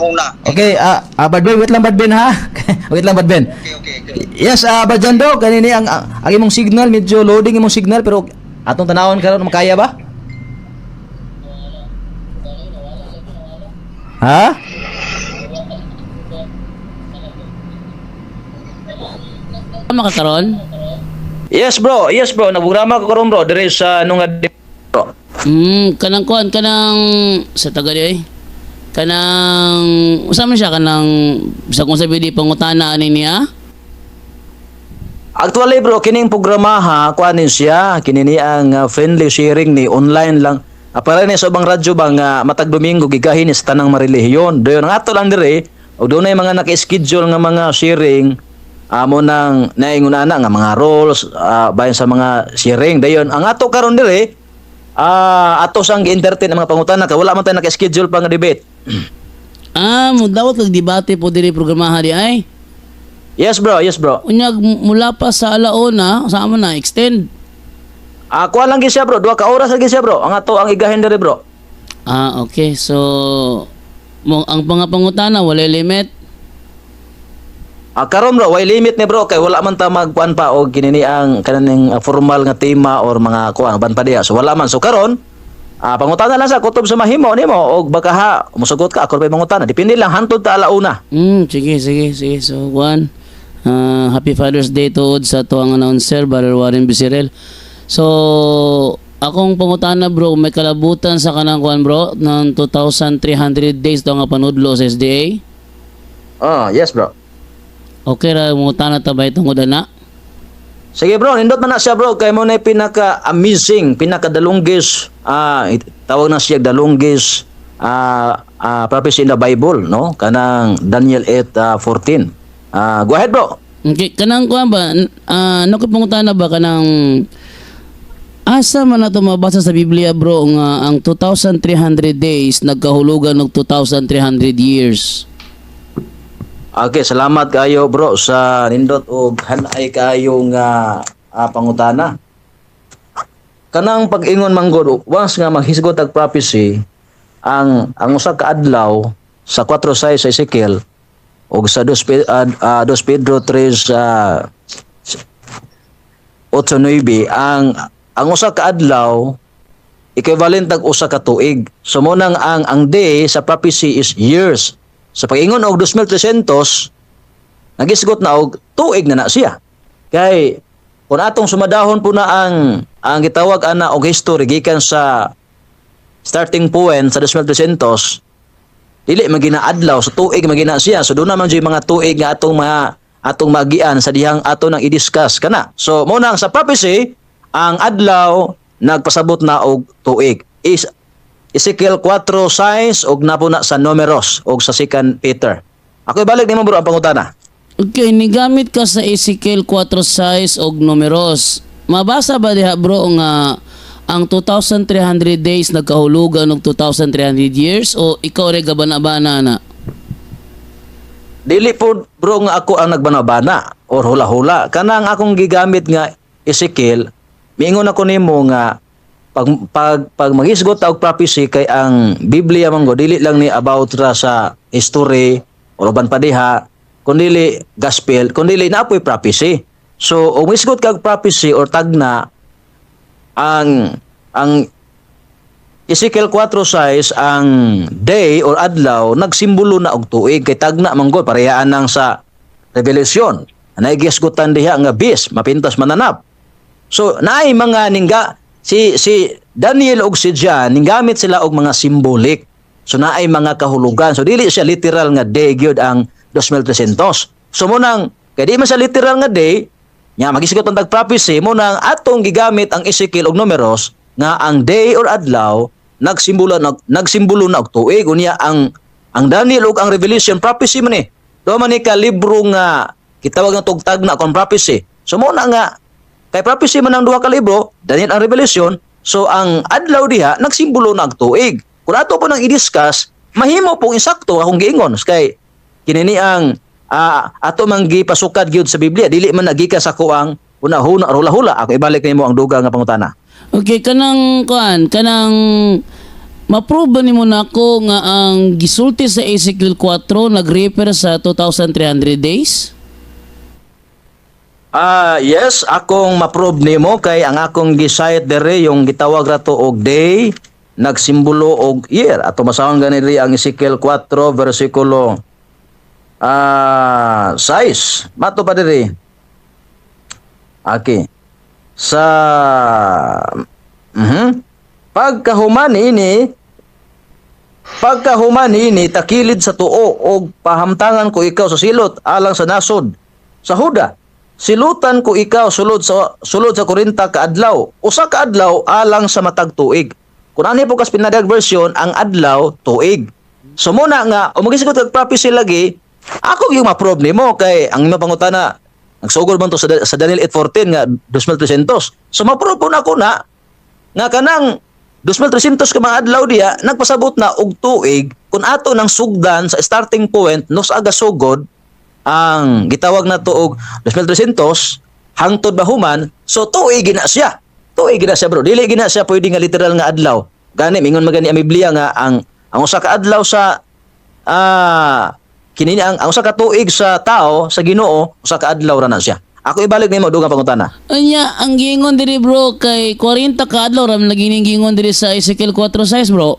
Muna. Okay, Brad Ben, wait lang, Brad Ben, ha. Wait lang, Brad Ben. Okay. Yes, Brad Jando, kanini ang imong signal medyo loading imong signal, pero atong tanawon karon, makaya ba? Ha? Tama ka karon? Yes, bro. Yes, bro. Nagprograma ko karon, bro, dire sa nung bro. Kanang kuan, kanang sa taga di ay. Kanang usa man siya kanang sa kung sabi di pangutana ani niya. Actually, bro, kining programa ha, kuan ni siya, kini ni ang friendly sharing ni online lang. Para ni sa ubang radyo ba nga matag Domingo gigahin ni sa tanang marelihiyon. Dayon ang ato lang dire, og dunay mga naka-schedule nga mga sharing amo nang naingon ana nga mga roles bayon sa mga sharing. Dayon ang ato karon dire, ato sang gi-entertain ang mga pangutana kay wala man tayo naka-schedule pa nga debate. Ah, mo dawat kag debate po diri programaha di ay. Yes, bro, yes, bro. Unyag mula pa sa alauna, sa amo na extend. Kuan lang gyud siya, bro, 2 ka oras lang gyud siya, bro. Ang ato ang igahin dire, bro. Ah, okay. So mo ang mga pangutana wala limit. Karon, bro, way limit ni, bro, kay wala man ta magkuan pa og kinini ang kananing formal nga tema or mga kuan ban pa diha. So wala man. So karon, pangutana lang sa kutob sa mahimo nimo og baka ha musugot ka ako pa mangutana. Depende lang hantod ta alauna. Sige, sige, sige. So, Juan, happy Father's Day tuod sa tuwang announcer, Brother Warren Bisirel. So, akong pangutana, bro, may kalabutan sa kanang kuan, bro, ng 2,300 days daw nga panudlo sa SDA. Yes, bro. Okay ra mangutana ta ba tungod ana? Sige, bro, nindot man na siya, bro, kay mo na pinaka amazing, pinaka dalunggis, tawag na siya dalunggis prophecy in the Bible, no? Kanang Daniel 8:14. Go ahead, bro. Okay, kanang kuan ba, ano ko pangutana ba kanang asa man nato mabasa sa Biblia, bro, nga ang 2,300 days nagkahulugan og 2,300 years? Okay, salamat kayo, bro, sa nindot og hanay kayo nga pangutana. Kanang pag-ingon manggod once nga maghisgot og prophecy ang usa ka adlaw sa 4:6 sa Ezekiel og sa 2 Pedro 3 8:9, ang usa ka adlaw equivalent tag usa ka tuig. So mo nang ang day sa prophecy is years. Sa pag-ingon og 2300, nagisgot na og tuig na na siya. Kay kung atong sumadahon po na ang gitawag ana og history gikan sa starting point sa 2300, dili man ginaadlaw sa tuig man gina siya. So doon naman jud mga tuig nga atong magian sa dihang ato nang i-discuss kana. So mo nang sa prophecy ang adlaw nagpasabot na og tuig. Is Ezekiel 4:6 og napo na sa Numeros og sa 2 Peter. Ako ibalik nimo, bro, ang pangutana. Okay, nigamit ka sa Ezekiel 4:6 og Numeros. Mabasa ba diha, bro, nga ang 2,300 days nagkahulugan og 2,300 years o ikaw re gabana-bana na? Dili po, bro, nga ako ang nagbanabana or hula-hula. Kanang akong gigamit nga Ezekiel, miingon ako nimo nga pag magisgot ta og prophecy kay ang Biblia man go dili lang ni about ra sa history or uban pa diha, kundili gospel, kundili na apoy prophecy. So ug misgot kag prophecy or tagna, ang Ezekiel 4:6, ang day or adlaw nagsimbolo na og tuig kay tagna man gud, parehaan nang sa Revelation. Nagigisgutan diha nga beast mapintas mananap. So naay mga ningga si Daniel ug si John ninggamit sila og mga symbolic. So naay mga kahulugan. So dili siya literal nga day gyud ang 2300. So mo nang kay di man siya literal nga day nya magisgot ang tag prophecy, mo nang atong gigamit ang Ezekiel og Numeros nga ang day or adlaw nagsimbolo na og tuig. Unya ang Daniel ug ang Revelation prophecy man ni. Do man ni ka libro nga gitawag nga tugtag na kon prophecy. So mo na nga kay prophecy man ang duha ka libro, Daniel ang Revelation, so ang adlaw diha nagsimbolo na og tuig. Kung ato po nang i-discuss, mahimo pong insakto akong giingon kay kini ni ang ato man gipasukad gyud sa Biblia, dili man nagika sa kuang hunahuna or hula-hula. Ako ibalik nimo ang dugang nga pangutana. Okay, kanang kuan, kanang Ma-prove ba nimo nako nga ang gisulti sa Ezekiel 4 nag-refer sa 2,300 days? Ah, yes, akong ma-prove nimo kay ang akong gi-cite dere, yung gitawag rato og day, nagsimbolo og year. Ato basahon gani diri ang Ezekiel 4 versikulo 6. Mato pa diri. Okay. Sa Pagkahuman ini, takilid sa tuo og pahamtangan ko ikaw sa silot alang sa nasod sa Huda. Silutan ko ikaw sulod sa 40 ka adlaw. Usa ka adlaw alang sa matag tuig. Kung ano po kas pinadayag version, ang adlaw tuig. So muna nga, umagisgot kag prophecy lagi, ako yung ma-prove nimo kay ang imong pangutana nagsugod man to sa Daniel 8:14 nga 2300. So ma-prove po na ako na nga kanang 2,300 ka mga adlaw diya nagpasabot na og tuig kung ato nang sugdan sa starting point no sa aga sugod ang gitawag na to og 2,300 hangtod mahuman. So tuig gina siya, tuig gina siya, bro. Dili gina siya pwede nga literal nga adlaw. Gani mingon magani ang Biblia nga ang usa ka adlaw sa kini ang usa ka tuig sa tao sa Ginoo, usa ka adlaw ra na siya. Ako ibalik nimo dugang pangutana. Anya, ang giingon diri, bro, kay 40 ka adlaw ra man lagi ning giingon diri sa Ezekiel 4:6, bro.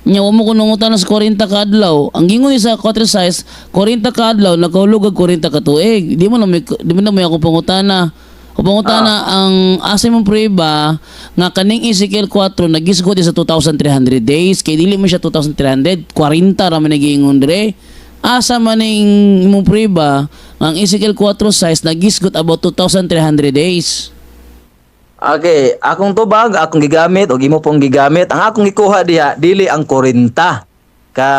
Nya wa mo ko nangutana sa 40 ka adlaw. Ang giingon ni sa 4:6, 40 ka adlaw nakahulog og 40 ka tuig. Di mo na may akong pangutana. O pangutana ang asa mong prueba nga kaning Ezekiel 4 nagisgot sa 2,300 days kay dili mo siya 2,300, 40 ra man giingon dire. Asa man ning imong prueba nga ang Ezekiel 4:6 nagisgot about 2,300 days? Okay, akong tubag, akong gigamit o imo pong gigamit. Ang akong gikuha diha dili ang 40 ka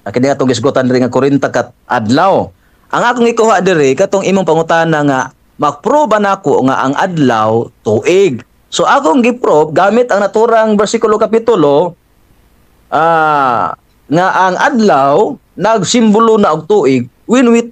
kini atong gisgutan diri nga 40 ka adlaw. Ang akong gikuha diri katong imong pangutana nga ma-prove nako nga ang adlaw tuig. So akong gi-prove gamit ang naturang bersikulo, kapitulo nga ang adlaw nagsimbolo na og tuig when we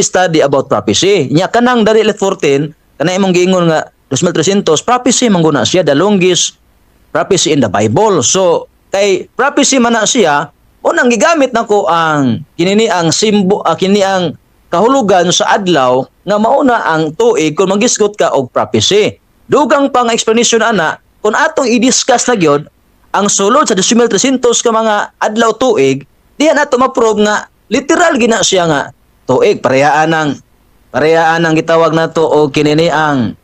study about prophecy. Nya kanang Daniel 14, kanang imong giingon nga 2300, prophecy man guna siya, the longest prophecy in the Bible. So kay prophecy man na siya, unang gigamit nako ang kinini ang simbo kini ang kahulugan sa adlaw nga mauna ang tuig kung magisgot ka og prophecy. Dugang pang explanation ana, kung atong i-discuss na gyud ang sulod sa 2300 ka mga adlaw tuig, diha nato ma-prove nga literal gina siya nga tuig. Parehaan ang gitawag nato og kinini ang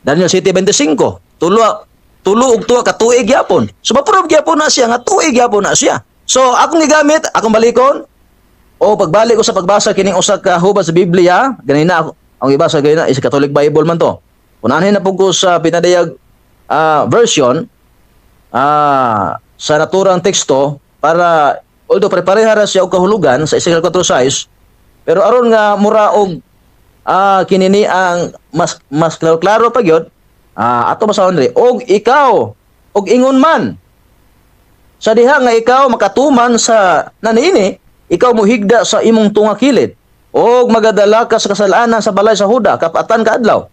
Daniel 7:25. Tulo tulo ug tuwa ka tuig gyapon. So ma-prove gyapon na siya nga tuig gyapon na siya. So akong gigamit, akong balikon o pagbalik ko sa pagbasa kining usa ka hubad sa Biblia, ganina ako ang ibasa ganina is Catholic Bible man to. Kung anhin na pud ko sa pinadayag version sa naturang teksto para although pare-pareha ra siya og kahulugan sa Ezekiel 4:6, pero aron nga mura og kinini ang mas mas klaro-klaro pa gyud, ato basahon diri: "Og ikaw, og ingon man sa diha nga ikaw makatuman sa naniini, ikaw mohigda sa imong tunga kilid og magadala ka sa kasalanan sa balay sa Huda kapatan ka adlaw,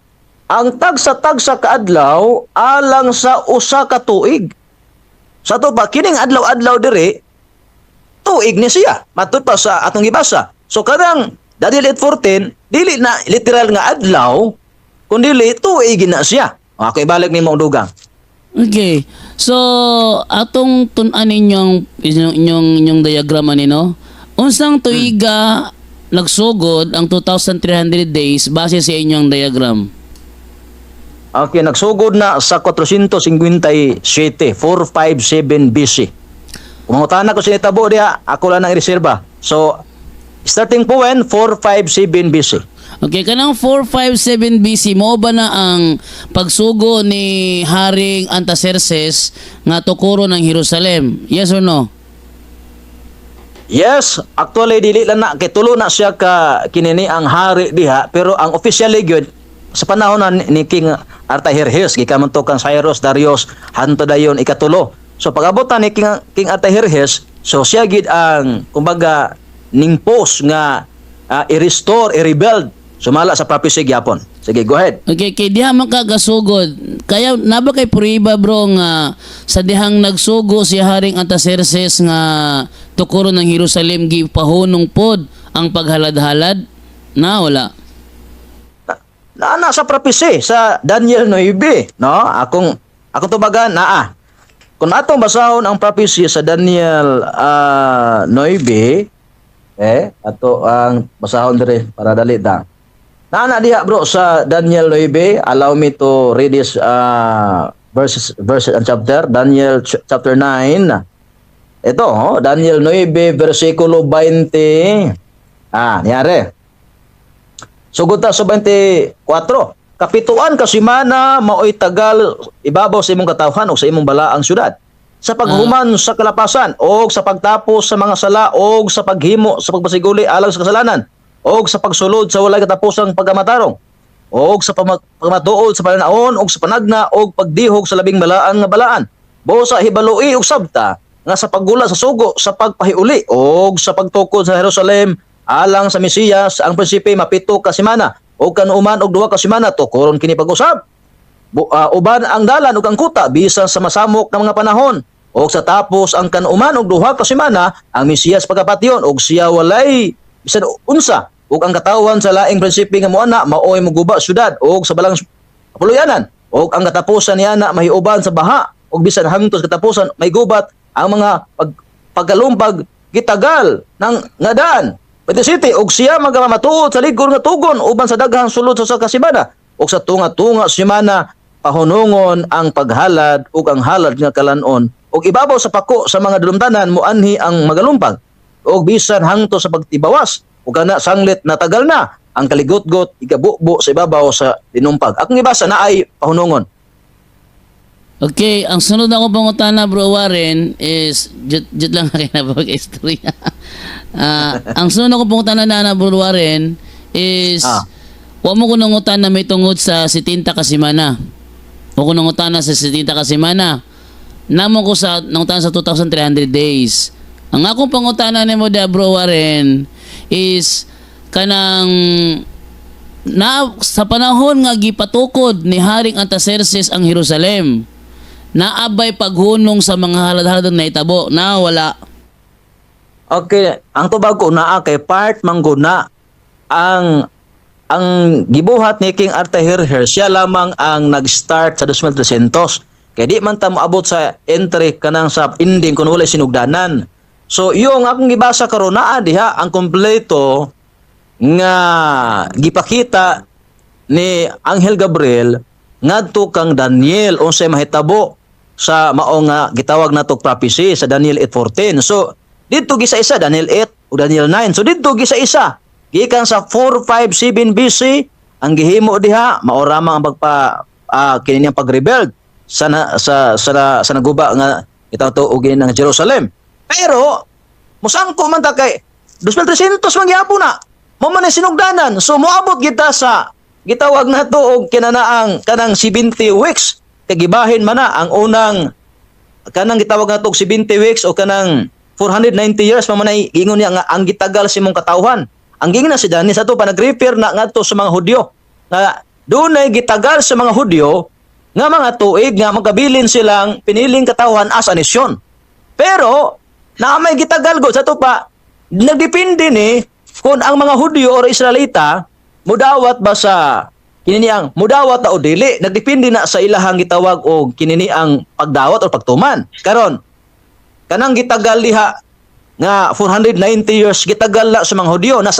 ang tagsa-tagsa ka adlaw alang sa usa ka tuig." Sa ato pa kining adlaw-adlaw diri tuig ni siya matud pa sa atong gibasa. So kanang Daniel 8:14 dili na literal nga adlaw kundi tuig na siya. Ako ibalik nimo ang dugang. Okay. So, atong tun-an ninyong inyong inyong, inyong diagram ani, no? Unsang tuiga nagsugod ang 2,300 days base sa inyong diagram? Okay, nagsugod na sa 457, 457 BC. Kung mangutana ko sinitabo diha, ako lang ang reserba. So, starting point, 457 BC. Okay, kanang 457 BC mo ba na ang pagsugo ni Haring Artaxerxes nga tukuro ng Jerusalem? Yes or no? Yes, actually dili lang na kay tulo na siya ka kinini ang hari diha, pero ang officially gyud sa panahon na ni King Artaxerxes, gikan man to kang Cyrus, Darius, hanto dayon ikatulo. So pag-abot na ni King Artaxerxes, so siya gid ang kumbaga ning post nga i-restore, i-rebuild Sumala sa prophecy gyapon. Sige, go ahead. Okay, kay diha man ka gasugod. Kaya naba kay prueba, bro, nga sa dihang nagsugo si Haring Artaxerxes nga tukuron ng Jerusalem, gipahunong pod ang paghalad-halad na wala? Na nasa prophecy sa Daniel 9, no? Akong tubagan naa. Kung atong basahon ang prophecy sa Daniel 9, ato ang basahon dire para dali ta. Naa na diha, bro, sa Daniel 9. Allow me to read this verses and chapter, Daniel chapter 9. Ito, oh, Daniel 9 versikulo 20. Ah, niyari. Sugod ta sa 24. Kapituan ka semana maoy tagal ibabaw sa imong katawhan o sa imong balaang syudad. Sa paghuman sa kalapasan o sa pagtapos sa mga sala o sa paghimo sa pagpasiguli alang sa kasalanan o sa pagsulod sa walay katapusang pagkamatarong o sa pagmatuod sa pananaon o sa panagna o pagdihog sa labing balaan nga balaan. Busa hibaloi og sabta nga sa paggula sa sugo sa pagpahiuli o sa pagtukod sa Jerusalem alang sa Mesiyas ang prinsipe 7 ka semana o kanuman og 2 ka semana tukoron kini pag-usab. Uban ang dalan ug ang kuta bisan sa masamok nga mga panahon og sa tapos ang kanuman og 2 ka semana ang Mesiyas pagkapatyon og siya walay bisan unsa ug ang katawan sa laing prinsipe nga moana maoy moguba syudad og sa balang kapuluyanan og ang katapusan niya na mahiuban sa baha ug bisan hangtod sa katapusan may gubat ang mga pagkalumpag gitagal ng nga daan. Pwede City og siya magamatuod sa ligon nga tugon uban sa daghang sulod sa kasimana ug sa tunga-tunga semana pahunungon ang paghalad ug ang halad nga kalanon ug ibabaw sa pako sa mga dulumtanan moanhi ang magalumpag ug bisan hangtod sa pagtibawas ug kana sanglit na tagal na ang kaligotgot igabubo sa ibabaw sa linumpag. Akong ibasa na ay pahunungon. Okay, ang sunod na akong pangutana, Bro Warren, is jut jut lang kay na pag istorya. Ang sunod na akong pangutana na, Bro Warren, is wa mo ko nangutana may tungod sa 70 ka semana. Wa ko nangutana sa 70 ka semana. Namo ko sa nangutana sa 2,300 days. Ang akong pangutana nimo da, Bro Warren, is kanang na sa panahon nga gipatukod ni Haring Artaxerxes ang Jerusalem, naabay paghunong sa mga halad-halad na itabo na wala? Okay, ang tubag ko naa kay part mangguna ang gibuhat ni King Artaxerxes. Siya lamang ang nag-start sa 2300. Kay di man ta moabot sa entry kanang sa ending kung wala sinugdanan. So yung akong gibasa karon, naa diha ang kompleto nga gipakita ni Angel Gabriel ngadto kang Daniel unsay mahitabo sa mao nga gitawag nato prophecy sa Daniel 8:14. So didto gisa-isa Daniel 8 ug Daniel 9. So didto gisa-isa gikan sa 457 BC ang gihimo diha mao ramang ang pagpa kini niyang pag-rebuild sa na, sa, sa sa naguba nga itaw to og ng Jerusalem. Pero musangko man ta kay 2300 man gyapon na. Mo man ang sinugdanan. So moabot kita sa gitawag nato og kinanaang kanang 70 weeks kay gibahin man na ang unang kanang gitawag nato og 70 weeks o kanang 490 years man man ay giingon niya nga ang gitagal sa imong katawhan. Ang giingon na si Daniel sa ato pa nag-refer na ngadto sa mga Hudyo nga dunay gitagal sa mga Hudyo nga mga tuig nga magkabilin silang piniling katawhan as a nasyon. Pero na may gitagal go sa ato pa nagdepende ni kung ang mga Hudyo or Israelita mudawat ba sa kininiang mudawat na o dili, nagdepende na sa ilahang gitawag og kininiang pagdawat o pagtuman. Karon kanang gitagal diha nga 490 years gitagal na sa mga Hudyo na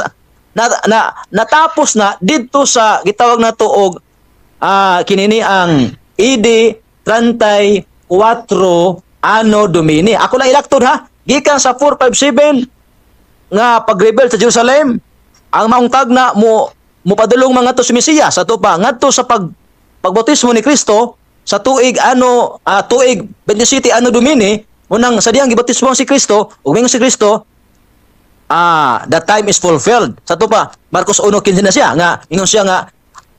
natapos na didto sa gitawag nato og kinini ang AD 34 Anno Domini. Ako lang ilaktod ha. Gikan sa 457 nga pag-rebel sa Jerusalem, ang maong tagna mo mopadulong mga to si Mesiyas sa pa ngadto sa pagbautismo ni Kristo sa tuig ano tuig 27 Anno Domini, unang sa diyang gibautismo si Kristo ug mingon si Kristo, "The time is fulfilled." Sa to pa Marcos 1:15 na siya nga ingon siya nga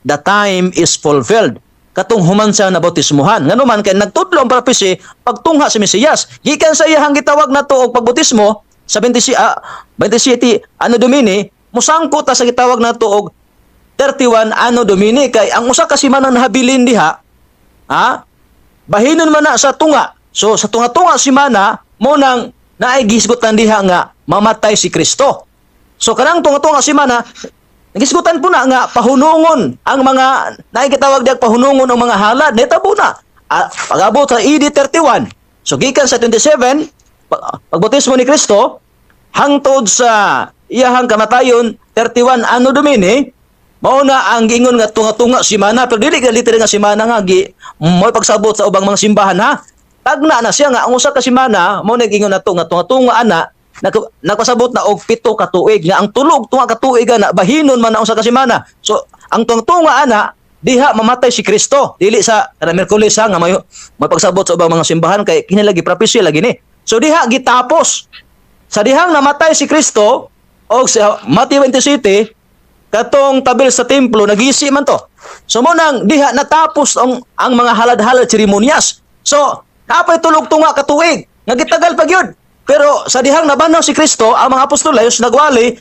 "The time is fulfilled" katong human siya na bautismuhan. Ngano man kay nagtudlo ang prophecy pagtungha si Mesiyas gikan sa iyang gitawag nato og pagbautismo sa 20, 27 Anno Domini, musangko ta sa gitawag nato og 31 Anno Domini kay ang usa ka semana nahabilin diha, ha, bahinon man na sa tunga. So sa tunga-tunga semana mo nang naay gihisgutan diha nga mamatay si Kristo. So kanang tunga-tunga semana, nagisgutan po na nga pahunungon ang mga naay gitawag diha pahunungon ang mga halad, nitabo na. Ah, pag-abot sa AD 31. So gikan sa 27 pagbautismo ni Kristo hangtod sa iyahang kamatayon 31 Anno Domini, mao na ang giingon nga tunga-tunga semana, pero dili ka literal nga semana nga gi mo pagsabot sa ubang mga simbahan, ha. Tagna na siya nga ang usa ka semana mo nag-ingon nato nga tunga-tunga ana nagpasabot na og 7 ka tuig nga ang tulog tunga ka tuig ana bahinon man ang usa ka semana. So ang tunga-tunga ana diha mamatay si Kristo, dili sa kada Miyerkules, ha, nga may pagsabot sa ubang mga simbahan kay kini lagi prophecy lagi ni. So diha gitapos sa dihang namatay si Kristo og sa Matthew 27, katong tabil sa templo nagisi man to. So mo nang diha natapos ang mga halad-halad seremonyas. So napay tulog tunga ka tuig nga gitagal pa gyud. Pero sa dihang nabanhaw si Kristo, ang mga apostoles nagwali,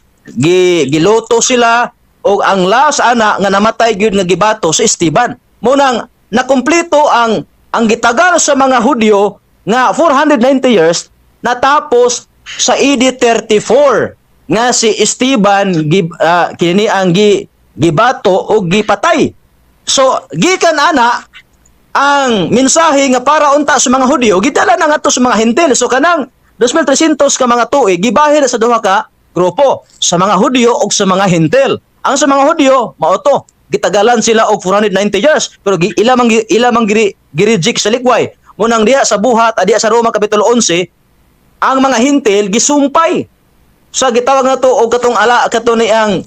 giluto sila og ang last ana nga namatay gyud nga gibato si Esteban. Mo nang nakumpleto ang gitagal sa mga Hudyo nga 490 years, natapos sa AD 34 nga si Esteban kini ang gibato o gipatay. So gikan ana ang mensahe nga para unta sa mga Hudyo gidala na ngadto sa mga Hentil. So kanang 2300 ka mga tuig gibahin na sa duha ka grupo, sa mga Hudyo ug sa mga Hentil. Ang sa mga Hudyo mao to gitagalan sila og 490 years, pero ila mang gi-reject sa likway. Munang diha sa buhat diha sa Roma kapitulo 11, ang mga Hentil gisumpay sa gitawag na to og katong ala kato ni ang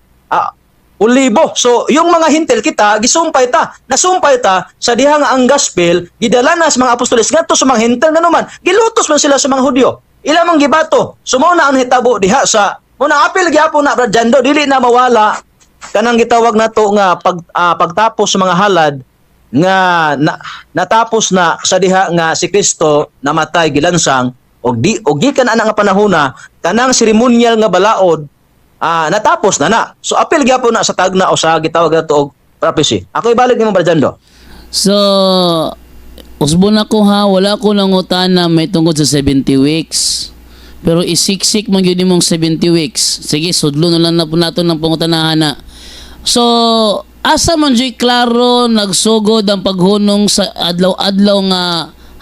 olibo. So yung mga Hentil kita gisumpay ta, nasumpay ta sa diha nga ang gospel gidala na sa mga apostoles ngadto sa mga Hentil, nganuman gilutos man sila sa mga Hudyo. Ila mang gibato. So mao na ang hitabo diha sa mo na apil gyapon na, Brad Jando, dili na mawala kanang gitawag nato nga pagtapos sa mga halad nga natapos na sa diha nga si Kristo namatay, gilansang og di og gikan ana nga panahona kanang seremonyal nga balaod natapos na na. So apil gyapon na sa tagna o sa gitawag nato og prophecy. Ako ibalik nimo, Brad Jando. So, usbon ako ha, wala ko nangutana may tungkol sa 70 weeks. Pero isiksik man gyud nimong 70 weeks. Sige, sudlo na lang na po nato ng pangutanahan na. So, asa man jud klaro nagsugod ang paghunong sa adlaw-adlaw nga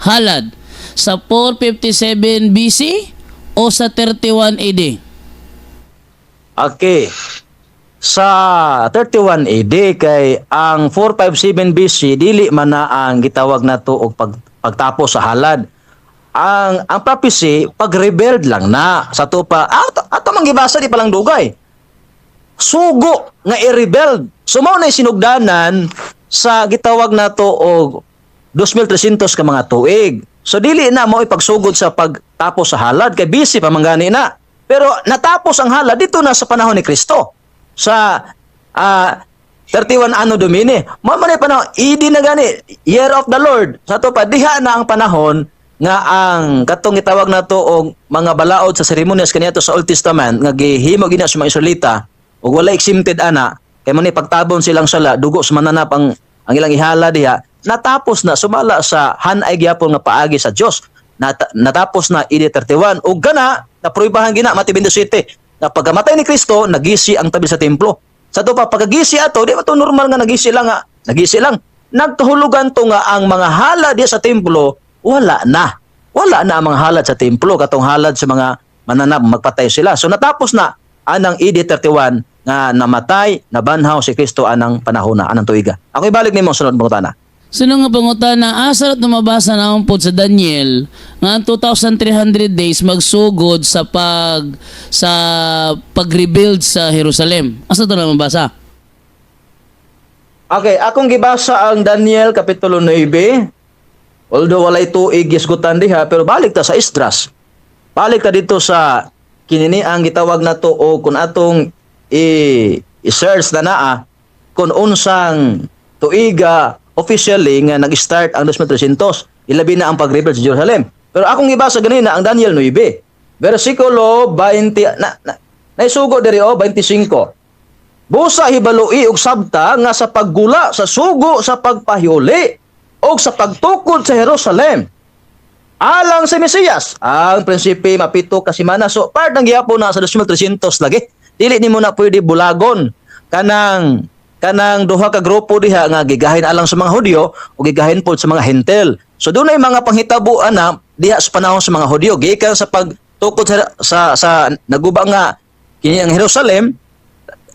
halad? Sa 457 BC o sa 31 AD? Okay. Sa 31 AD kay ang 457 BC dili man na ang gitawag nato og pagtapos sa halad. Ang prophecy pag-rebelled lang na sa tupa. Ato man gibasa di pa lang dugay. Sugo nga i-rebelled. So mao na sinugdanan sa gitawag nato og 2300 ka mga tuig. So dili na mo ipagsugod sa pagtapos sa halad kay busy pa man gani na. Pero natapos ang halad dito na sa panahon ni Kristo. Sa 31 Anno Domini. Mao man panahon AD na gani, Year of the Lord. Sa to pa diha na ang panahon nga ang katong gitawag nato og mga balaod sa seremonyas kaniadto sa Old Testament nga gihimo gina sa mga Israelita ug wala exempted ana kay man ni pagtabon silang sala, dugo sa mananap ang ilang ihala diha, natapos na sumala sa hanay gyapon nga paagi sa Dios. Natapos na AD 31 ug gana napruibahan gina Mateo 27 na pagkamatay ni Kristo nagisi ang tabi sa templo. Sa to pa pagkagisi ato, di ba to normal nga nagisi lang, nga nagisi lang, nagkahulugan to nga ang mga hala diya sa templo wala na, wala na ang mga halad sa templo, katong halad sa mga mananap, magpatay sila. So natapos na anang AD 31 nga namatay, nabanhaw si Kristo anang panahon na, anang tuiga. Ako ibalik nimo sunod pangutana. Sino nga pangutana, asa rat mabasa na pod sa Daniel nga ang 2,300 days magsugod sa pag-rebuild sa Jerusalem? Asa to na mabasa? Okay, akong gibasa ang Daniel kapitulo 9. Although walay tuig gisgutan diha, pero balik ta sa Esdras. Balik ta dito sa kinini ang gitawag nato o kung atong i-search na naa kung unsang tuiga officially nga nag-start ang 2300, ilabi na ang pag-rebuild sa Jerusalem. Pero akong gibasa ganina ang Daniel 9 versikulo 20 na, naisugo diri o 25. Busa hibaloi og sabta nga sa paggula sa sugo sa pagpahiuli og sa pagtukod sa Jerusalem alang sa Mesiyas, ang prinsipe mapito ka semana. So part ng gihapon na sa 2300 lagi. Dili nimo na pwede bulagon kanang kanang duha ka grupo diha nga gigahin alang sa mga Hudyo o gigahin pod sa mga Hentel. So dunay mga panghitabo ana diha sa panahon sa mga Hudyo gikan sa pagtukod sa naguba nga kini ang Jerusalem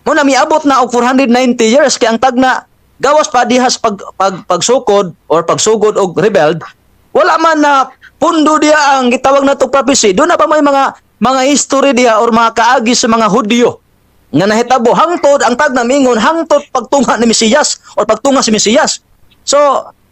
mo na miabot na og 490 years, kay ang tagna gawas pa diha sa pag, pag pagsukod or pagsugod og rebelled, wala man na pundo diha ang gitawag na to prophecy. Doon na pa may mga history diha or mga kaagi sa mga Hudyo nga nahitabo hangtod ang tagna mingon hangtod pagtunga ni Mesiyas or pagtunga si Mesiyas. So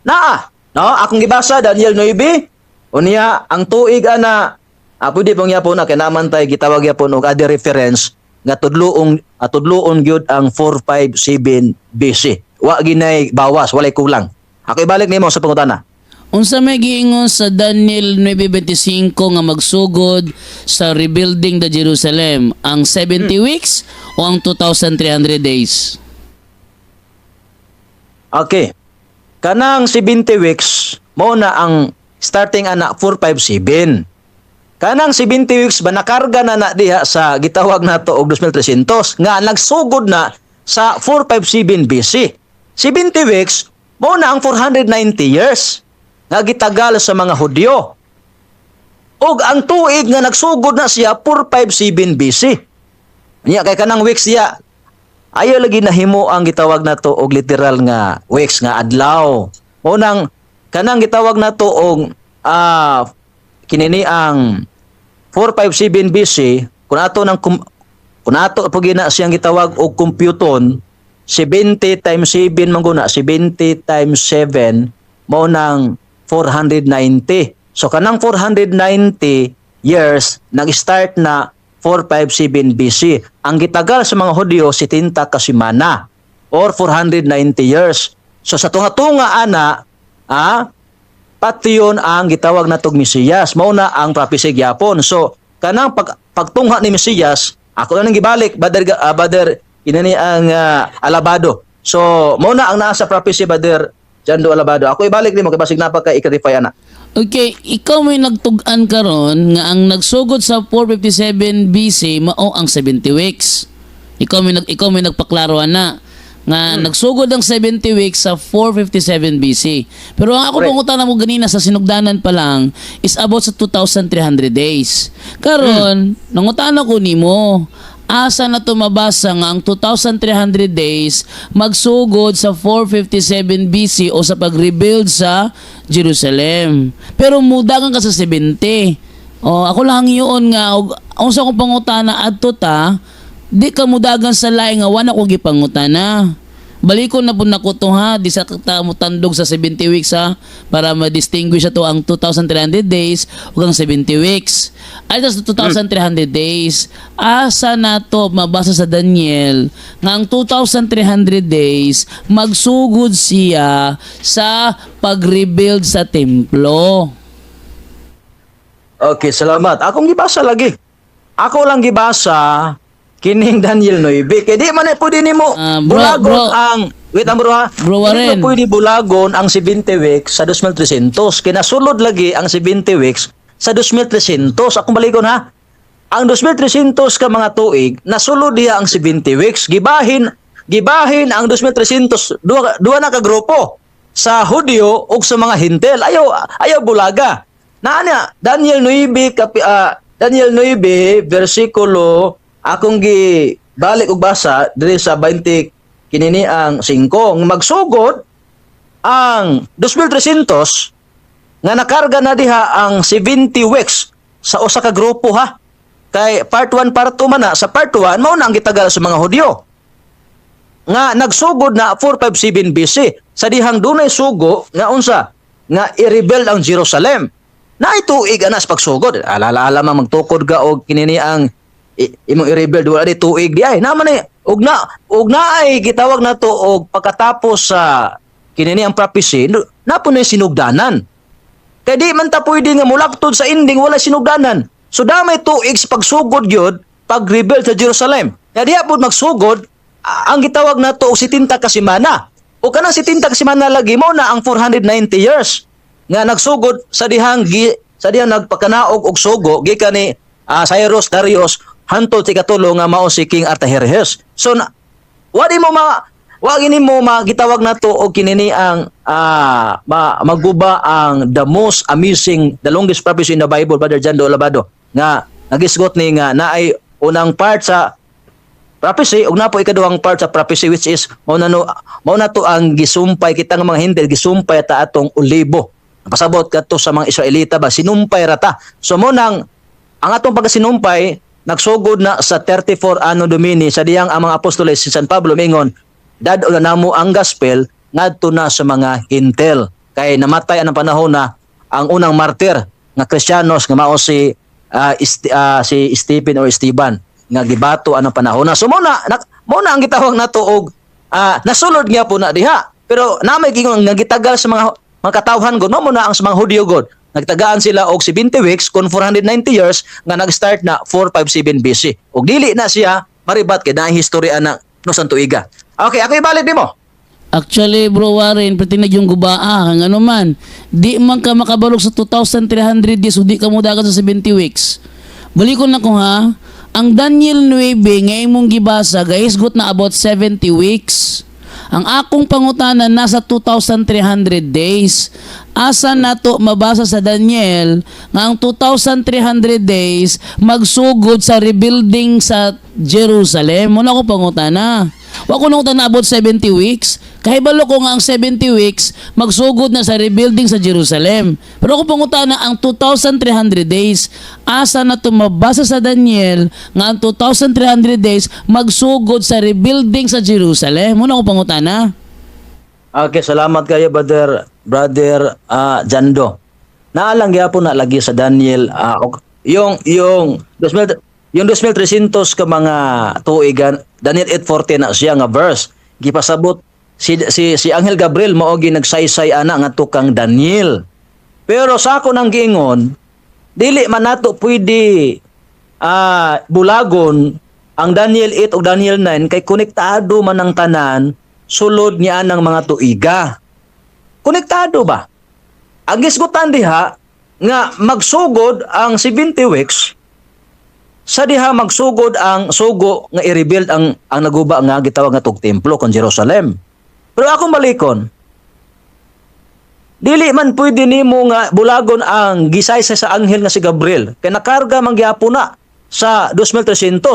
naa no akong gibasa Daniel 9. Unya ang tuig ana, pwede pong yapon na kay naman tay gitawag yapon og other reference nga tudloong tudloon gyud ang 457 BC. Wa ginay bawas, walay kulang. Ako ibalik nimo sa pangutana. Unsa may giingon sa Daniel 9:25 nga magsugod sa rebuilding the Jerusalem? Ang 70 weeks o ang 2,300 days? Okay. Kanang 70 weeks mo na ang starting ana 457. Kanang 70 weeks ba nakarga na na diha sa gitawag nato og 2300 nga nagsugod na sa 457 BC. 70 weeks mo na ang 490 years nga gitagal sa mga Hudyo. Og ang tuig nga nagsugod na siya 457 BC. Niya kay kanang weeks siya ayaw lagi nahimo ang gitawag nato og literal nga weeks nga adlaw. Unang kanang gitawag nato og kinini ang 457 BC, kung ato pag gina siyang gitawag og computon, 70 times 7 man guna, 70 times 7 mao nang 490. So kanang 490 years nag-start na 457 BC. Ang gitagal sa mga Hudyo 70 ka semana or 490 years. So sa tunga-tunga ana, patiyon ang gitawag natog Mesiyas. Mao na ang prophecy gyapon. So kanang pagtungha ni Mesiyas, ako na nang gibalik, brother inani ang Alabado. So mao na ang naa sa prophecy, Brother Jando Alabado. Ako ibalik nimo kay basig na pa kay i-clarify ana. Okay, ikaw may nagtug-an karon nga ang nagsugod sa 457 BC mao ang 70 weeks. Ikaw may nagpaklaro na nga nagsugod ang 70 weeks sa 457 BC. Pero ang ako Correct. pangutana mo ganina sa sinugdanan pa lang is about sa 2,300 days. Karon, nangutana ko nimo, asa na tumabasa nga ang 2,300 days magsugod sa 457 BC o sa pag-rebuild sa Jerusalem? Pero mudagan ka sa 70. O, ako lang yun nga og unsa akong pangutana adto ta, di ka mudagan sa laing nga wala ko gipangutana. Balikon na po nako to ha, di sa ta mo tandog sa 70 weeks ha, para ma-distinguish ato ang 2,300 days ug ang 70 weeks. Ay sa 2,300 days, asa na to mabasa sa Daniel nga ang 2,300 days magsugod siya sa pag-rebuild sa templo? Okay, salamat. Akong gibasa lagi. Ako lang gibasa kining Daniel 9. Kay di man na pwede nimo Bro, bulagon bro. ang, wait lang, bro ha. Bro Dili Warren. mo pwede bulagon ang 70 weeks sa 2300. Kinasulod lagi ang 70 weeks sa 2300. Akong balikon ha. Ang 2300 ka mga tuig, nasulod diha ang 70 weeks. Gibahin gibahin ang 2300, duha, duha na ka grupo sa Hudyo ug sa mga Hintel. Ayaw ayaw bulaga. Naa na Daniel 9 Daniel 9 versikulo, akong gi balik og basa diri sa 20 kinini ang 5 nga magsugod ang 2300 nga nakarga na diha ang 70 weeks sa usa ka grupo ha. Kay part 1, part 2 man na. Sa part 1 mao na ang gitagal sa mga Hudyo nga nagsugod na 457 BC sa dihang dunay sugo nga unsa nga i-rebuild ang Jerusalem na tuig ana sa pagsugod. Alala man magtukod ka og kinini ang imong i-rebuild, wala di tuig di ay naman ni og na ay gitawag na to og pagkatapos sa kinini ang prophecy na po na yung sinugdanan. Kay di man ta pwede nga mulaktod sa ending wala sinugdanan. So damay tuig sa pagsugod gyud pag-rebuild sa Jerusalem. Kaya diha pud magsugod Ang gitawag nato og 70 ka semana. O kanang 70 ka semana lagi mo na ang 490 years nga nagsugod sa dihang nagpakanaog og sugo gikan ni Cyrus, Darius, hantod sa ikatulo nga mao si King Artaxerxes. So na, wa gini mo magitawag nato og kinini ang maguba ang the most amazing, the longest prophecy in the Bible, Brother Jando Olabado, nga nagisgot ni nga naay unang part sa prophecy ug napo ikaduhang part sa prophecy, which is mao na no, mao na to ang gisumpay kita nga mga Hentil, gisumpay ta atong olibo. Pasabot kadto sa mga Israelita ba, sinumpay ra ta. So mo nang ang atong pagkasinumpay nagsugod na sa 34 Anno Domini, sa diyang ang mga apostoles, si San Pablo mingon, dad-o na namo ang gospel ngadto na sa mga Hentil, kay namatay ang panahon na ang unang martir nga Kristiyanos nga mao si Stephen or Esteban nga gibato anang panahon na. So mo na ang gitawag nato og nasulod nga po na diha. Pero namay gingon nga gitagal sa mga katawhan god, mo na ang sa mga Hudyo god. Nagtagaan sila og 70 weeks kon 490 years nga nag-start na 457 BC. Og dili na siya maribat kay naay history ana no sa tuiga. Okay, ako ibalik nimo. Actually, Bro Warren, pati na yung gubaa, ang ano man, di man ka makabalog sa 2,300 days, di ka mo dagat sa 70 weeks. Balikon na ko ha, ang Daniel 9, nga imong gibasa, gahisgot na about 70 weeks. Ang akong pangutana, nasa 2,300 days. Asa nato mabasa sa Daniel nga ang 2,300 days magsugod sa rebuilding sa Jerusalem? Muna ko pangutana. Wa ko nang about 70 weeks. Kahibalo ko nga ang 70 weeks magsugod na sa rebuilding sa Jerusalem. Pero ako pangutana, ang 2,300 days, asa na to mabasa sa Daniel nga ang 2,300 days magsugod sa rebuilding sa Jerusalem? Muna ko pangutana. Okay, salamat kayo, brother Jando. Naalang gyapon na lagi sa Daniel yung 2000, yung 2300 ka mga tuigan, Daniel 8:40 na siya nga verse. Gipasabot si Angel Gabriel mao gi nagsaysay ana nga tukang Daniel. Pero sa ako nang giingon, dili man nato pwede bulagon ang Daniel 8 ug Daniel 9 kay konektado man ang tanan sulod niya ng mga tuiga. Konektado ba? Ang gisgutan diha nga magsugod ang 70 weeks sa diha magsugod ang sugo nga i-rebuild ang naguba nga gitawag nga tug templo kon Jerusalem. Pero akong balikon, dili man pwede nimo nga bulagon ang gisaysay sa anghel nga si Gabriel kay nakarga man gyapon na sa 2300.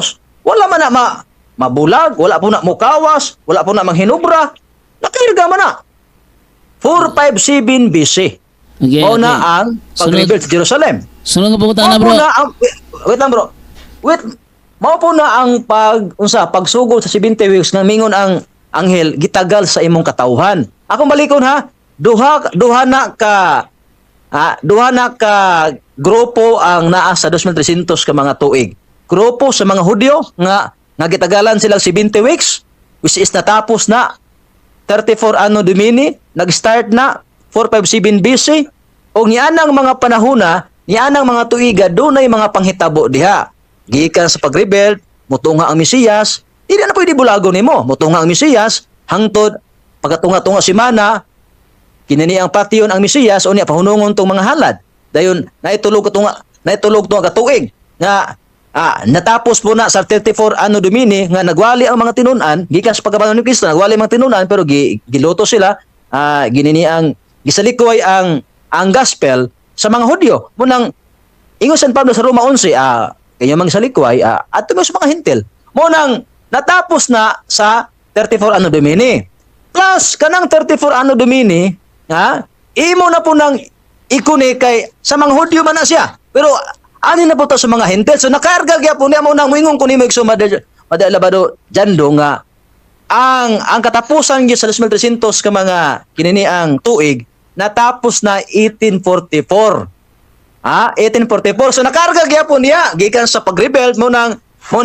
Wala man na mabulag, wala po na mukawas, wala po na manghinubra. Nakarga man na. 457 BC. Mao na ang pag-rebuild sa Jerusalem. Sunod nga pangutana, Mao po bro. na ang wait, wait lang, bro. Wait, mao po na ang pag unsa pagsugod sa 70 weeks nga mingon ang anghel gitagal sa imong katawhan. Akong balikon ha, duha duha na ka ha, duha na ka grupo ang naa sa 2300 ka mga tuig. Grupo sa mga Hudyo nga nga gitagalan sila 70 weeks, which is natapos na 34 Anno Domini, nag-start na 457 BC, ug nianang mga panahona, nianang mga tuiga, dunay mga panghitabo diha. Gikan sa pag-rebuild, mutunga ang Mesiyas, dili na pwede bulagon nimo, mutunga ang Mesiyas hangtod pagkatunga-tunga si mana, kinini ang patyon ang Mesiyas unya pahunungon tong mga halad. Dayon naitulog katunga, naitulog tunga katuig nga natapos po na sa 34 Anno Domini nga nagwali ang mga tinunan gikan sa pagkabangon ni Kristo, nagwali ang mga tinunan pero giluto sila, ginini ang gisalikoy ang gospel sa mga Hudyo. Munang ingon San Pablo sa Roma 11, kanya mga salikway adto mo sa mga Hentil. Mo nang natapos na sa 34 Anno Domini. Plus kanang 34 Anno Domini, ha, imo na po nang ikuni kay sa mga Hudyo man na siya. Pero ani na po to sa mga Hentil. So nakarga gyapon niya. Mo nang moingon ko nimo, igsoon Madalabado Jando, nga ang katapusan gyud sa 2300 ka mga kinini ang tuig natapos na 1844. 1844. So nakarga gyapon niya gikan sa pag-rebuild. Mo nang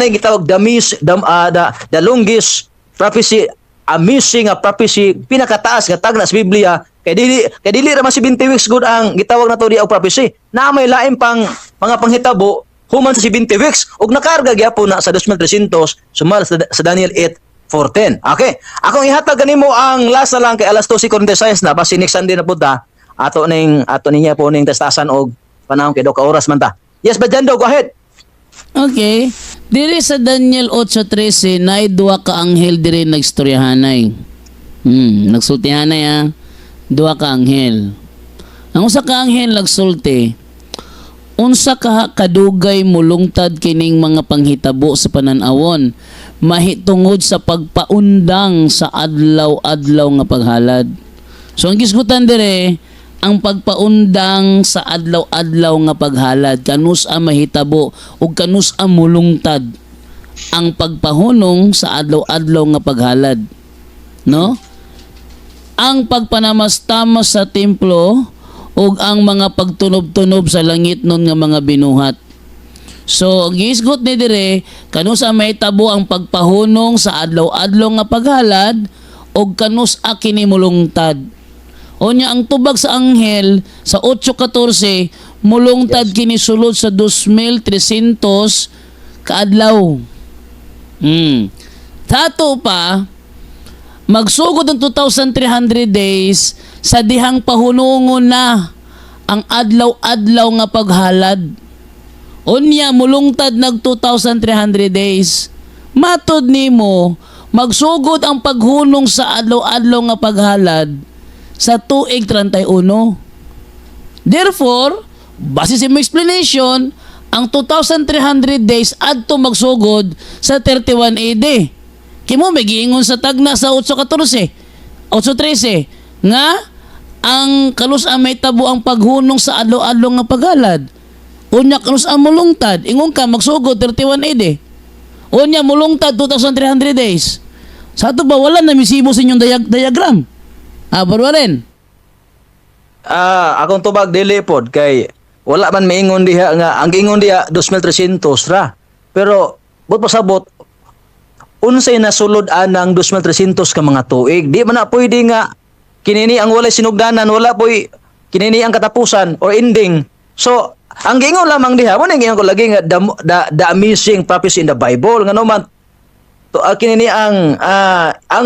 gitawag the mis the, ah, the longest prophecy, amazing nga prophecy, pinakataas nga tagna sa Biblia, kay dili ra man 70 weeks good ang gitawag nato di og prophecy na may lain pang mga panghitabo human sa 70 weeks ug nakarga gyapon na sa 2300 sumal sa Daniel 8. 4:10. Okay. Akong ihatag kanimo ang last na lang kay alas 12:46 na, basi next Sunday na pud ta. Ato niya po ning testasan og panahon kay daw ka oras man ta. Yes, Bajando, go ahead. Okay. Diri sa Daniel 8:13, naay duha ka anghel diri nagstoryahanay. Nagsultihanay ha. Duha ka anghel. Ang usa ka anghel nagsulti, "Unsa ka kadugay mulungtad kining mga panghitabo sa panan-awon mahitungod sa pagpaundang sa adlaw-adlaw nga paghalad?" So ang gisgutan dire, ang pagpaundang sa adlaw-adlaw nga paghalad, kanus a mahitabo ug kanus a mulungtad ang pagpahunong sa adlaw-adlaw nga paghalad, no? Ang pagpanamastamas sa templo ug ang mga pagtunob-tunob sa langit nun nga mga binuhat. So, ang gihisgot ni dire, kanus a mahitabo ang pagpahunong sa adlaw-adlaw nga paghalad ug kanus a kini mulungtad. Unya ang tubag sa anghel sa 8:14, mulungtad kini sulod sa 2,300 kaadlaw. Tato pa, magsugod ang 2,300 days sa dihang pahunungon na ang adlaw-adlaw nga paghalad. Unya mulungtad nag 2,300 days. Matod nimo, magsugod ang paghunong sa adlaw-adlaw nga paghalad sa tuig 31. Therefore, base sa imong explanation, ang 2,300 days adto magsugod sa 31 AD. Kimo may giingon sa tagna sa 8:14, 8:13 nga ang kanus ang mahitabo ang paghunong sa adlaw-adlaw nga paghalad. Unya kanus ang mulungtad, ingon ka magsugod 31 AD. Unya mulungtad 2,300 days. Sa ato ba wala na misibo sa inyong diagram? Ah, Barwaren. Ah, akong tubag, dili pod kay wala man maingon diha nga ang giingon diha 2300 ra. Pero but pasabot unsay nasulod anang 2300 ka mga tuig. Di man na pwede nga kinini ang walay sinugdanan, wala poy kinini ang katapusan or ending. So, ang giingon lamang diha mo ning giingon ko lagi nga the amazing prophecy in the Bible, ngano man to kinini ang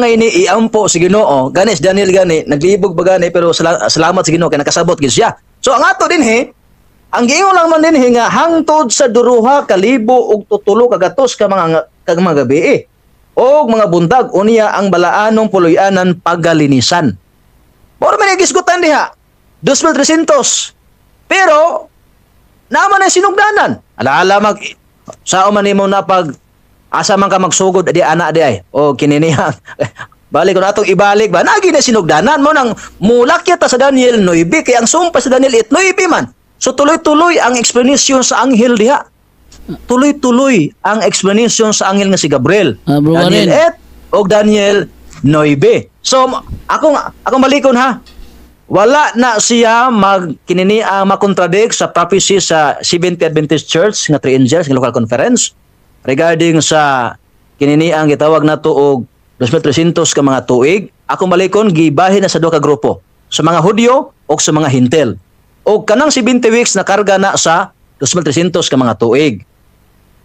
ini iampo si Ginoo gani si Daniel, gani naglibog ba gani, pero salamat sa Ginoo kay nakasabot gid siya. So ang ato dinhi, ang giingon lang man dinhi nga hangtod sa 2,007 ka ka mga gabi og mga buntag, unya ang balaanong puloy-anan pagalinisan. Mao man yung gisgutan diha, 2300, pero naman ang sinugdanan. Alaala mag sao man nimo na pag asa man ka magsugod di ana di ay o kininihan. Balik ko na atong ibalik ba, nagi na sinugdanan mo nang mulakyat ta sa Daniel 9 kay ang sumpa sa Daniel 8, 9 man. So tuloy-tuloy ang explanation sa anghel diha. Tuloy-tuloy ang explanation sa anghel nga si Gabriel. Ah, Bro Daniel Warren. 8 o Daniel 9. So akong akong balikon ha. Wala na siya mag kinini ang makontradict sa prophecy sa Seventh Adventist Church nga Three Angels nga local conference regarding sa kinini ang gitawag nato og 2300 ka mga tuig. Akong balikon, gibahin na sa duha ka grupo, sa mga Hudyo o sa mga Hintel. O kanang 70 weeks na karga na sa 2300 ka mga tuig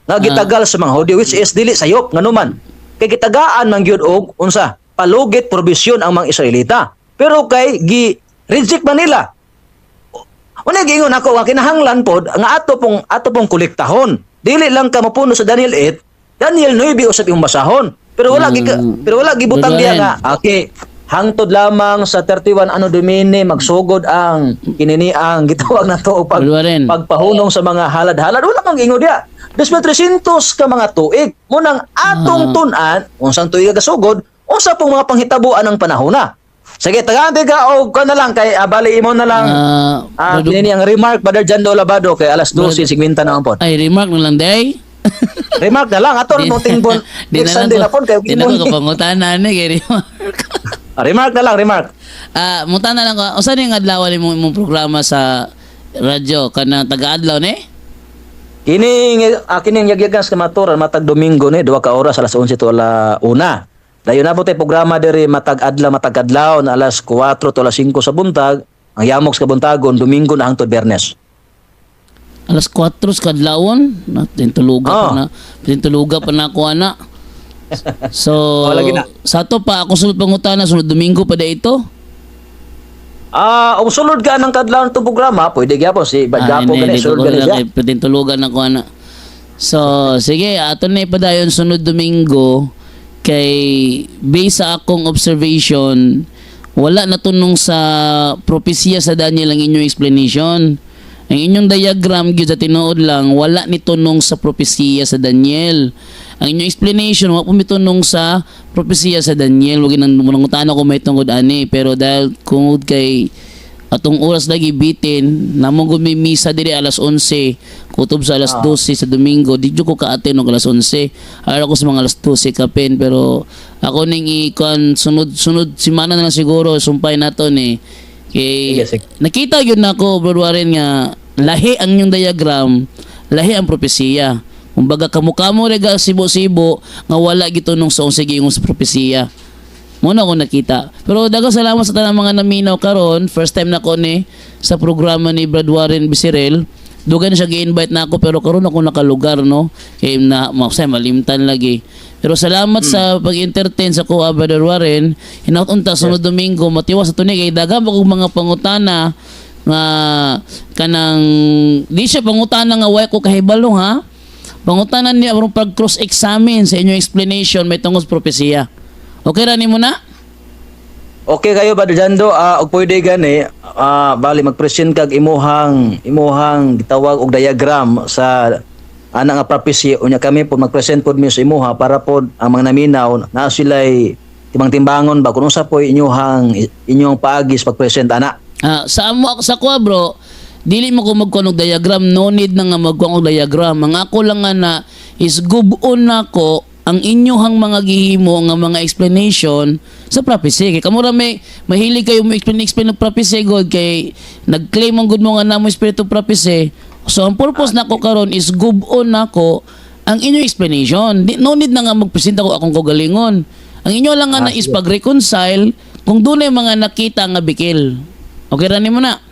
nga gitagal sa mga Hudyo, which is dili sayop, nganuman kay gitagaan man gyud og unsa palugit probisyon ang mga Israelita, pero kay gi reject man nila. Una, giingon ako nga kinahanglan pod nga ato pong kolektahon. Dili lang ka mapuno sa Daniel 8, Daniel 9 usab imong basahon. Pero wala gibutang diya nga okay, hangtod lamang sa 31 Anno Domini magsugod ang kinini ang gitawag na to pag Warren. pagpahunong sa mga halad-halad. Wala kang ingon diya. 2300 ka mga tuig munang atong tun-an unsang tuig ka gasugod, unsa pong mga panghitabuan ang panahon na. Sige, tagaan ka og kuan na lang kay bali imo na lang. Kini ang remark, Brother Jando Labado, kay alas 12:50 na po. Ay, remark na lang day. Remark na lang ato mo tingbon. Di Next Sunday na po kay di na ko kapangutana ni kay remark. Remark na lang, remark. Ah, mutana lang ko. Unsa ni ang adlaw nimo imong programa sa radyo, kana taga-adlaw ni? Kining yagyagan sa kamaturan matag Domingo ni 2 ka oras, alas 11 to ala 1. Dayon na po tay programa diri matag adlaw, matag adlaw na alas 4 to alas 5 sa buntag. Ang yamok sa kabuntagon Domingo na hangtod Biyernes. Alas 4 sa kadlawon, na tuluga pa Ah. na. Tuluga pa na ako ana. So, Oh, lagi na. sa to pa ako sunod pangutana, sunod Domingo pa da ito. Ah, og sulod ka ng kadlawon itong programa, pwede gyapon si Badgapo Ah, gani hindi, sulod ko gani na siya. kay pwedeng tulugan ako ana. So, sige, ato na ipadayon sunod Domingo kay based sa akong observation, wala na tunong sa propesya sa Daniel ang inyong explanation. Ang inyong diagram gyud sa tinuod lang wala ni tunong sa propesiya sa Daniel. Ang inyong explanation wa po mitunong sa propesiya sa Daniel. Wag nang nangutana ko may tungod ani, pero dahil kungod kay atong oras lagi bitin namong gud may misa diri alas 11 kutob sa alas 12 sa Domingo, di jud ko ka-attend og alas 11. Ara ko sa mga alas 12 kapin, pero ako ning i-kuan sunod sunod semana na lang siguro sumpay nato ni kay Sige, sige. Nakita gyud nako, Bro Warren, nga lahi ang inyong diagram, lahi ang propesiya. Kumbaga kamukamo rega sibo-sibo nga wala gitunong sa unsay giingon sa propesiya. Muna ako nakita. Pero daghang salamat sa tanang mga naminaw karon. First time na ko ni sa programa ni Brad Warren Bisirel. Dugan siya gi-invite na ako pero karon ako nakalugar, no. Kay na mausay malimtan lagi. Pero salamat sa pag-entertain sa kuha, Brother Warren. Hinaut unta sunod Domingo matiwas sa tuni kay daghan pa kog mga pangutana nga kanang di siya pangutana nga way ko kahibalo ha. Pangutana niya aron pag cross-examine sa inyong explanation may tungod sa propesiya. Okay ra nimo na? Okay kayo ba Jando, og pwede gani, bali mag-present kag imuhang imuhang gitawag og diagram sa ana nga prophecy, unya kami po mag-present pod mi sa imuha para pod ang mga naminaw na sila'y timbang-timbangon ba kung unsa po inyuhang inyong paagi sa pag-present ana. Ah, sa amo sa kuha, bro, dili mo ko magkuan og diagram, no need na nga magkuan og diagram. Ang ako lang nga na is gub-on nako ang inyohang mga gihimo nga mga explanation sa prophecy. Kay kamo ra may mahilig kayo mo explain explain og prophecy god kay nag-claim ang good mo nga namo espiritu prophecy. So ang purpose nako karon is gub-on nako ang inyong explanation. Di, no need na nga magpresent ako akong kaugalingon. Ang inyo lang nga na is pag-reconcile kung dunay mga nakita nga bikil. Okay ra nimo na?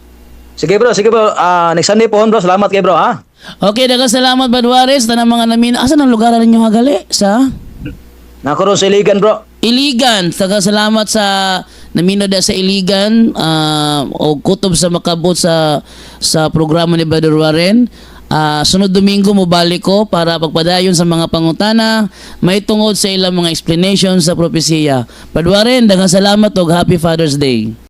Sige bro, sige bro. Ah, next Sunday po bro. Salamat kay bro ha. Okay, daghang salamat, Badwares, tanang mga namin. Asa nang lugar ninyo hagali? Sa Nako ron sa Iligan, bro. Iligan. Daghang salamat sa namino da sa Iligan, o kutob sa makabot sa programa ni Brother Warren. Ah, sunod Domingo mo balik ko para pagpadayon sa mga pangutana may tungod sa ilang mga explanation sa propesiya. Brother Warren, daghang salamat og happy Father's Day.